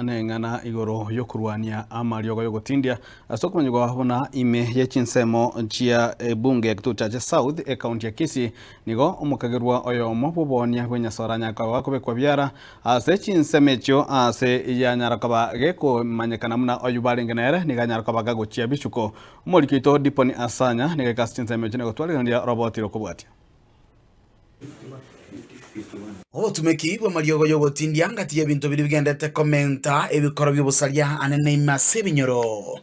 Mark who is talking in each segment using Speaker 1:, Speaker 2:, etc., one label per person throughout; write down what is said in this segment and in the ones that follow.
Speaker 1: Neng'ana igoro y'okorwania amariogo y'ogotindia ase okomanyigwa buna ime ye chinsemo chia ebunge ya Kitutu Chache South, ekaunti ya Kisii, nigo omokagerwa oyomo bw'oboonia bw'enyasore anyare koba gakobekwa biara ase chinsemo echio ase yanyara koba gekomanyekana buna oyio barenge nere nigo anyare koba gagochia bisuko. Omoriki oito Diponi Asanya nigo aika ase chinsemo echio na gotwarigereria roboti rokobwatia.
Speaker 2: Obotumeki bw'amariogo y'ogotindia ngati y'ebinto biria bigendete komenta ebikoro bi'obosaria anene ime ase ebinyoro.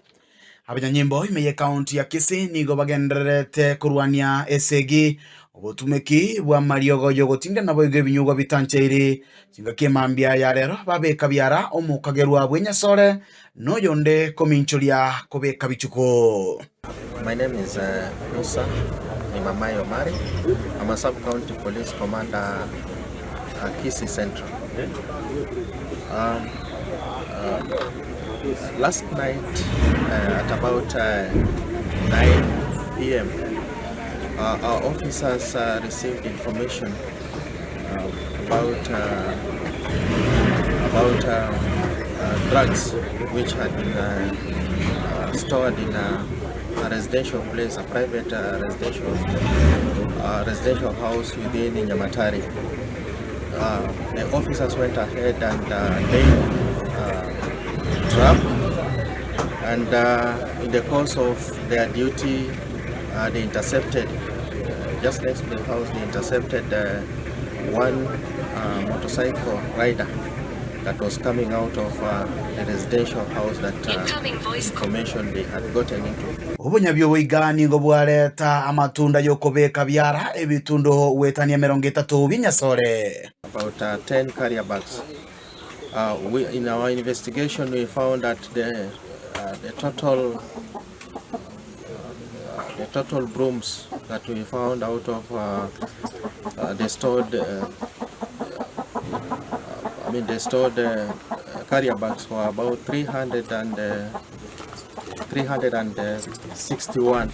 Speaker 2: Abanyanyimbo ime y'ecounty ya Kisii nigo bagendererete korwania esegi, obotumeki bw'amariogo y'ogotindia naboigo ebinyugwa bitancheiri. Chingaki emambia ya rero babeka biara omokagerwa bw'enyasore na oyonde kominchoria kobeka bichuko.
Speaker 3: My name is uh, Musa Imamai Omari. I'm a sub-county police commander at Kisii Central. Um, uh, last night uh, at about uh, 9 p.m., uh, our officers uh, received information uh, about uh, about uh, uh, drugs which had been uh, uh, stored in a, a residential place, a private uh, residential uh, residential house within Nyamatare. Uh, the officers went ahead and uh, laid uh, trap, and uh, in the course of their duty, uh, they intercepted uh, just next to the house. They intercepted uh, one uh, motorcycle rider that was coming out of uh, the residential house that uh, information they had gotten into.
Speaker 2: Obonyabi obo iga nigo bwareta amatunda y'okobeka biara ebitundo goetania 30 bi'enyasore.
Speaker 3: About 10 carrier bags. Uh, we, in our investigation, we found that the, uh, the total uh, the total brooms that we found out of uh, uh, the stored uh, I mean the stored uh, carrier bags were about 300 and, uh, 361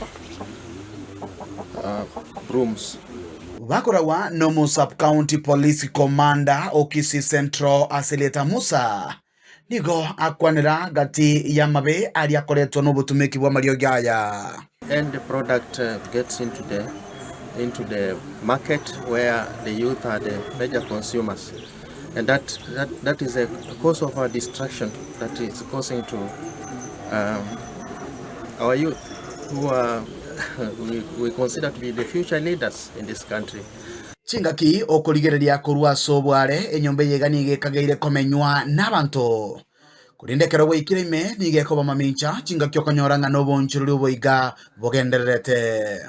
Speaker 3: uh, brooms.
Speaker 2: Bakoragwa nomo Sub-County Police Commander o Kisii Central Aseleta Musa nigo akwanera gati y'amabe aria akoretwa nobotumeki bw'amariogi aya.
Speaker 3: End product uh, gets into the into the market where the youth are the major consumers and that that, that is a cause of our destruction that is causing to um, our youth who are we, we consider to be the future leaders in this country.
Speaker 2: Chingaki okorigereria korwa ase obware, enyomba eye iga nigo ekageire komenywa nabanto. Korende ekero gwaikire ime nigo ekoba mamincha, chingaki okonyora ng'a nobonchorori oboiga bogendererete.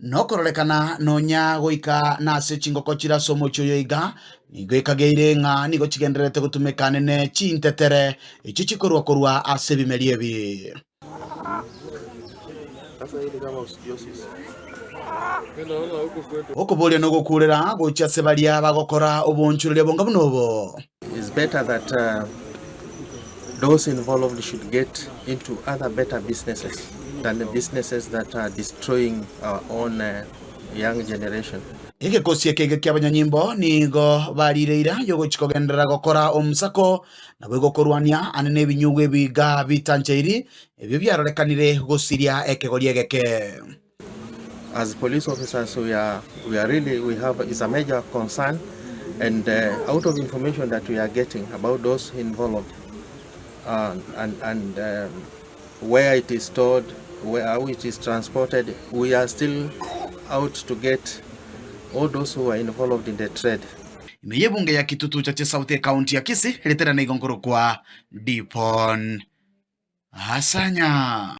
Speaker 2: Nokororekana nonya goika nase chingoko chire ase omochie oyo iga, nigo ekageire ng'a nigo chigendererete gotumeka nene chintetere echio chikorwa korwa ase ebimeri ebi. Okoboria nogokuurera gochia ase baria bagokora oboonchoreria bonga buna obo.
Speaker 3: It's better that uh, those involved should get into other better businesses than the businesses that are destroying our own uh, young generation.
Speaker 2: Egekosi ekenge ki'abanyanyimbo nigo barire eira y'ogochia kogenderera gokora omosako Naboigo korwania ane nebinyugwa ebiga bitancheiri, ebio biarorekanire gosiria ekegori egeke.
Speaker 3: As police officers we are, we are really, we have, it's a major concern and uh, out of information that we are getting about those involved uh, and, and um, where it is stored, where, how it is transported, we are still out to get all those who are involved in the trade.
Speaker 2: Ime y'ebunge ya Kitutu Chache South ekaunti ya Kisii, ritera nigo nkorokwa Dipon Asanya.